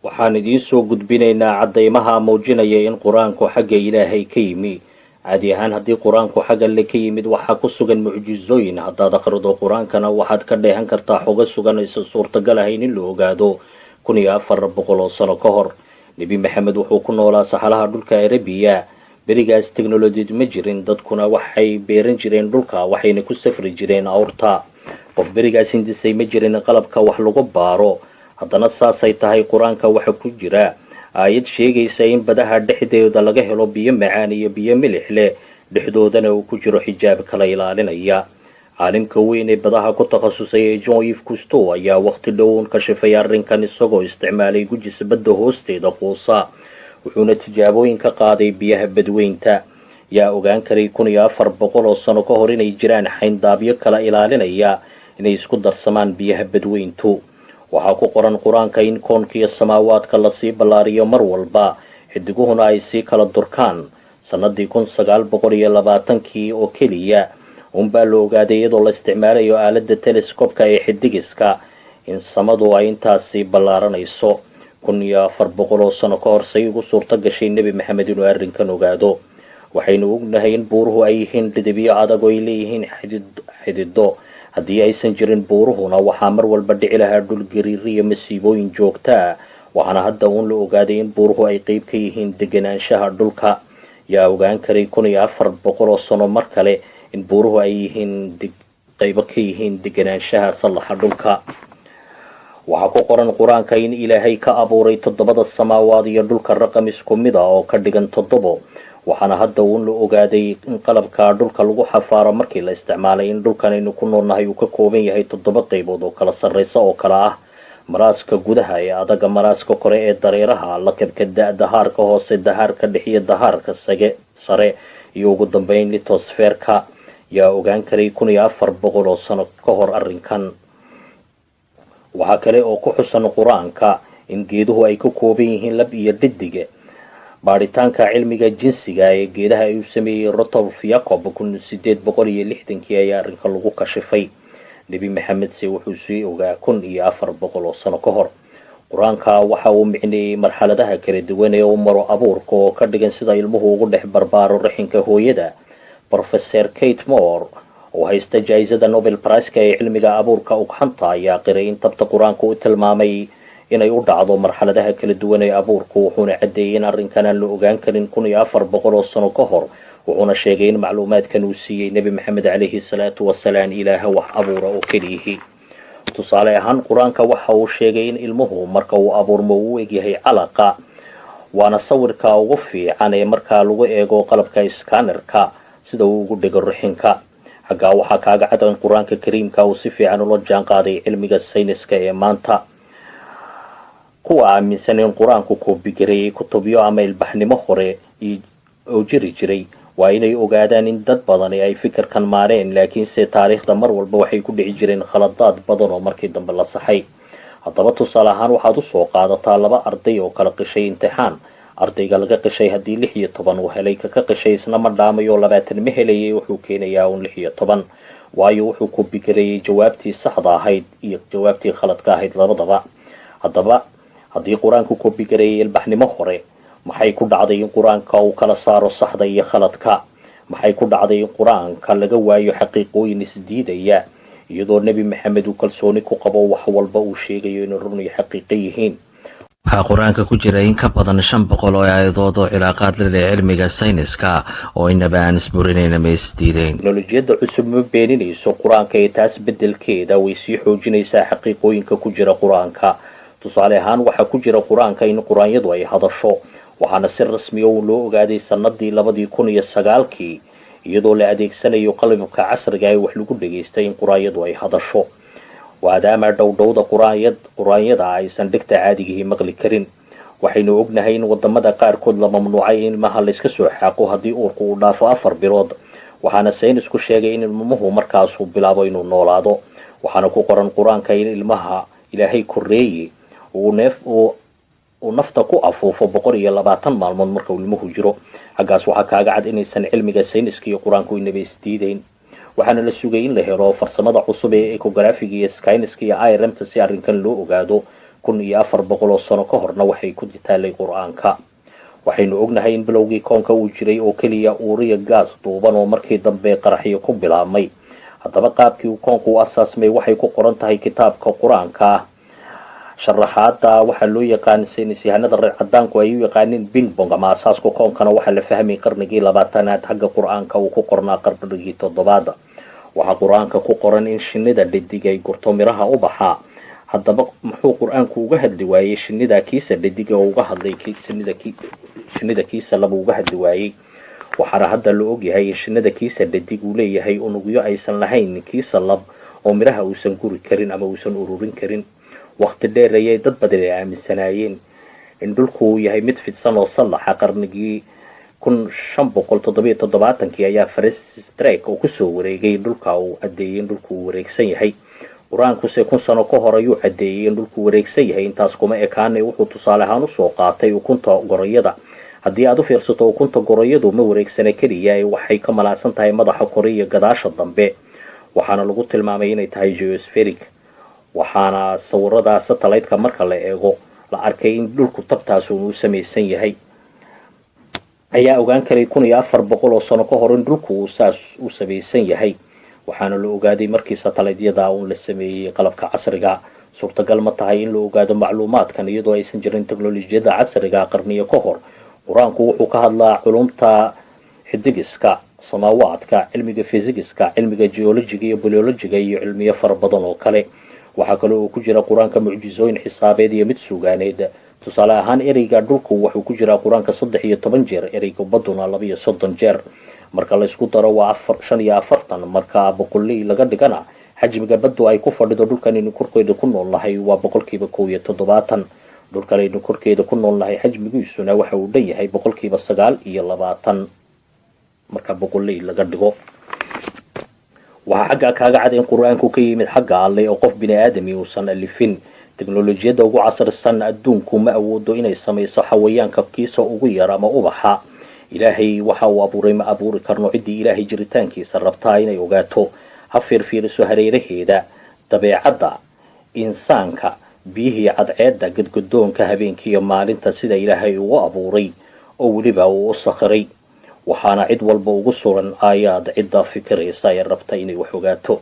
Waxaan idiin soo gudbinaynaa caddaymaha muujinaya in Qur-aanku xagga Ilaahay ka yimi. Caadi ahaan, haddii Qur-aanku xagga Alle ka yimid, waxaa ku sugan mucjizooyin. Haddaad akhrido Qur-aankana, waxaad ka dheehan kartaa xogo sugan aysan suurtagal ahayn in la ogaado 1400 oo sano ka hor. Nebi Maxamed wuxuu ku noolaa saxalaha dhulka Arabiya. Berigaas teknolojiyad ma jirin, dadkuna waxay beeran jireen dhulka, waxayna ku safri jireen awrta. Qof berigaas hindisay ma jirin qalabka wax lagu baaro. Haddana saasay tahay, Qur-aanka waxa ku jira aayad sheegaysa in badaha dhexdeeda laga helo biyo macaan iyo biyo milix leh, dhexdoodana uu ku jiro xijaab kala ilaalinaya. Caalimka weyn ee badaha ku takhasusay ee Jean Yves Cousteau ayaa waqti dhown kashifay arrinkan, isagoo isticmaalay gujis badda hoosteeda quusa, wuxuuna tijaabooyin ka qaaday biyaha badweynta. Yaa ogaan karay 1400 oo sano ka hor inay jiraan xayndaabyo kala ilaalinaya inay isku darsamaan biyaha badweyntu? Waxaa ku qoran Qur-aanka in koonkiiyo samaawaadka lasii ballaariyo mar walba, xidiguhuna ay sii kala durkaan. Sannadii 1920-kii oo keliya unbaa la ogaaday, iyadoo la isticmaalayo aaladda telescobka ee xidigiska, in samadu ay intaasi ballaaranayso. 1400 oo sano ka hor say ugu suurto gashay Nebi Maxamed inuu arrinkan ogaado? Waxaynu ognahay in buuruhu ay yihiin dhidibyo adag oo ay leeyihiin xidido. Haddii aysan jirin buuruhuna, waxaa mar walba dhici lahaa dhul gariir iyo masiibooyin joogtaa. Waxaana hadda uun la ogaaday in buuruhu ay qeyb ka yihiin deganaanshaha dhulka. Yaa ogaan karay 1400 oo sano mar kale in buuruhu ay yihiin qaybo ka yihiin deganaanshaha sallaxa dhulka? Waxaa ku qoran Qur-aanka in Ilaahay ka abuuray toddobada samaawaad iyo dhulka raqam isku mid ah oo ka dhigan toddobo. Waxaana hadda uun la ogaaday in qalabka dhulka lagu xafaaro markii la isticmaalay in dhulkan aynu ku noolnahay uu ka kooban yahay toddoba qaybood oo kala sarreysa, oo kala ah maraaska gudaha ee adaga, maraaska kore ee dareeraha, lakabka dahaarka hoose, dahaarka dhex iyo dahaarka sage sare, iyo ugu dambeyn litosferka. Yaa ogaan karay 1400 oo sano ka hor arrinkan? Waxaa kale oo ku xusan Qur-aanka in geeduhu ay ka kooban yihiin lab iyo dhidig. Baadhitaanka cilmiga jinsiga ee geedaha ay u sameeyey Rudolf Jacob 1860-kii ayaa arrinka lagu kashifay. Nebi Maxamed se wuxuu sii ogaa 1400 oo sano ka hor. Qur-aanka waxa uu micneeyey marxaladaha kala duwan ee uu maro abuurka, oo ka dhigan sida ilmuhu ugu dhex barbaaro raxinka hooyada. Professor Kate Moore, oo haysta jaa'isada Nobel Prize-ka ee cilmiga abuurka ugxanta, ayaa qiray in tabta Qur-aanka u tilmaamay inay u dhacdo marxaladaha kala duwan ee abuurku, wuxuuna caddeeyey in arrinkan aan la ogaan karin 1400 oo sano ka hor, wuxuuna sheegay in macluumaadkan uu siiyey Nebi Maxamed calayhi salaatu wasalaam Ilaaha wax abuura oo keliyihi. Tusaale ahaan, Qur-aanka waxa uu sheegay in ilmuhu marka uu abuurmo uu u egyahay calaqa, waana sawirka ugu fiican ee markaa lagu eego qalabka scanner-ka sida uu ugu dhego rixinka. Xaggaa waxaa kaaga cad in Qur-aanka Kariimka uu si fiican ula jaan qaaday cilmiga sayniska ee maanta. Kuwa aaminsan in Qur-aanku koobigareeyey kutubyo ama ilbaxnimo hore oo jiri jiray waa inay ogaadaan in dad badani ay fikirkan maareen, laakiinse taariikhda mar walba waxay ku dhici jireen khaladaad badan oo markii dambe la saxay. Haddaba tusaale ahaan, waxaad usoo qaadataa laba arday oo kala qishay imtixaan. Ardayga laga qishay haddii 16 uu helay, kaka qishay isna ma dhaamayo, 20 ma helayay, wuxuu keenayaa uun 16, waayo wuxuu koobigareeyey jawaabtii saxda ahayd iyo jawaabtii khaladka ahayd labadaba. Haddaba haddii Qur-aanku koobigareeyey ilbaxnimo hore, maxay ku dhacday in Qur-aanka uu kala saaro saxda iyo khaladka? Maxay ku dhacday in Qur-aanka laga waayo xaqiiqooyin isdiidaya, iyadoo Nebi Maxamed uu kalsooni ku qabo wax walba uu sheegayo inay run iyo xaqiiqo yihiin? Waxaa Qur-aanka ku jira in ka badan 500 oo aayadood oo cilaaqaad la leh cilmiga sayniska oo inaba aan isburinayna ma isdiideyn. Teknolojiyadda cusub ma beeninayso Qur-aanka ee taas beddelkeeda way sii xoojinaysaa xaqiiqooyinka ku jira Qur-aanka. Tusaale ahaan, waxaa ku jira Qur-aanka in qur-aanyadu ay hadasho, waxaana si rasmiya uu loo ogaaday sanadii 2009-kii, iyadoo la adeegsanayo qalabka casriga ee wax lagu dhegaystay, in qur-aanyadu ay hadasho, maadaama dhowdhowda qur-aanyada aysan dhegta caadigihii maqli karin. Waxaynu ognahay in wadamada qaarkood la mamnuucay in ilmaha layska soo xaaqo haddii uurku uu dhaafo 4 bilood, waxaana saynisku sheegay in ilmuhu markaasuu bilaabo inuu noolaado. Waxaana ku qoran Qur-aanka in ilmaha Ilaahay koreeye uu neef uu nafta ku afuufo 120 maalmood marka uu ilmuhu jiro. Xaggaas waxaa kaaga cad inaysan cilmiga sayniska iyo Qur-aanku inaba isdiidayn. Waxaana la sugay in la helo farsamada cusub ee echography-ga iyo scanner-ka iyo IRM-ta si arrinkan loo ogaado. 1400 oo sano ka horna waxay ku taalay Qur-aanka. Waxaynu ognahay in bilowgii koonka uu jiray oo keliya uuriya gaas duuban oo markii dambe qaraxyo ku bilaabmay. Haddaba, qaabkii uu koonku u asaasmay waxay ku qoran tahay kitaabka Qur-aanka ah. Sharaxaada waxaa loo yaqaan saynis yahanada reer cadaanku ay u yaqaaneen Big Bang ama asaaska koonkana waxaa la fahmay qarnigii 20aad, xagga Qur-aanka uu ku qornaa qarnigii toddobaad. Waxaa Qur-aanka ku qoran in shinnida dhadig ay gurto miraha ubaxa. Haddaba, muxuu Qur-aanku uga hadli waayey shinnida kiisa dhadiga oo uga hadlay shinnida kiisa laba uga hadli waayey? Waxaana hadda la ogyahay in shinnida kiisa dhadig uu leeyahay unugyo aysan lahayn kiisa lab oo miraha uusan guri karin ama uusan ururin karin. Waqti dheer ayay dad badan ay aaminsanaayeen in dhulku uu yahay mid fidsan oo sallaxa. Qarnigii 1577-kii ayaa Francis Drake uu kusoo wareegay dhulka uu caddeeyey in dhulku uu wareegsan yahay. Qur-aankuse 1000 sano ka hor ayuu caddeeyey in dhulku wareegsan yahay. Intaas kuma ekaanay, wuxuu tusaale ahaan usoo qaatay ukunta gorayada. Haddii aad u fiirsato, ukunta gorayadu ma wareegsana keliya ee waxay ka malaasan tahay madaxa kore iyo gadaasha dambe, waxaana lagu tilmaamay inay tahay geospheric. Waxaana sawirada satellite-ka marka la eego la arkay in dhulku tabtaas uu samaysan yahay. Ayaa ogaan karay 1400 oo sano ka hor in dhulku uu saas u samaysan yahay? Waxaana la ogaaday markii satellite-yada uun la sameeyey qalabka casriga. Suurtagal ma tahay in la ogaado macluumaadkan iyadoo aysan jirin teknolojiyadda casriga qarniyo ka hor? Qur-aanku wuxuu ka hadlaa culumta xidigiska, samaawaadka, cilmiga fisigiska, cilmiga geologiga iyo biologiga iyo cilmiyo fara badan oo kale. Waxaa kale oo ku jira Qur-aanka mucjisooyin xisaabeed iyo mid suugaaneed. Tusaale ahaan, ereyga dhulku wuxuu ku jiraa Qur-aanka 13 jeer, ereyga badduna 32 jeer. Marka la isku daro waa 45. Marka boqoley laga dhigana, xajmiga baddu ay ku fadhido dhulkan aynu korkeeda ku nool nahay waa 71%. Dhulkan aynu korkeeda ku nool nahay xajmigiisuna waxa uu dhan yahay 29% marka boqoley laga dhigo. Waxaa xaggaa kaaga cad in Qur-aanku ka yimid xagga Alleh oo qof bini aadami uusan alifin. Teknolojiyadda ugu casrisan adduunku ma awoodo inay samayso xawayaanka kiisa ugu yar ama ubaxa. Ilaahay waxa uu abuuray ma abuuri karno. Ciddii Ilaahay jiritaankiisa rabtaa inay ogaato ha fiirfiiriso hareeraheeda, dabeecadda insaanka, biyihii cadceedda, gadgadoonka habeenkiiyo maalinta, sida Ilaahay ugu abuuray oo weliba uu u sakhiray. Waxaana cid walba ugu sugan aayaad cidda fikiraysa ee rabta inay wax ogaato.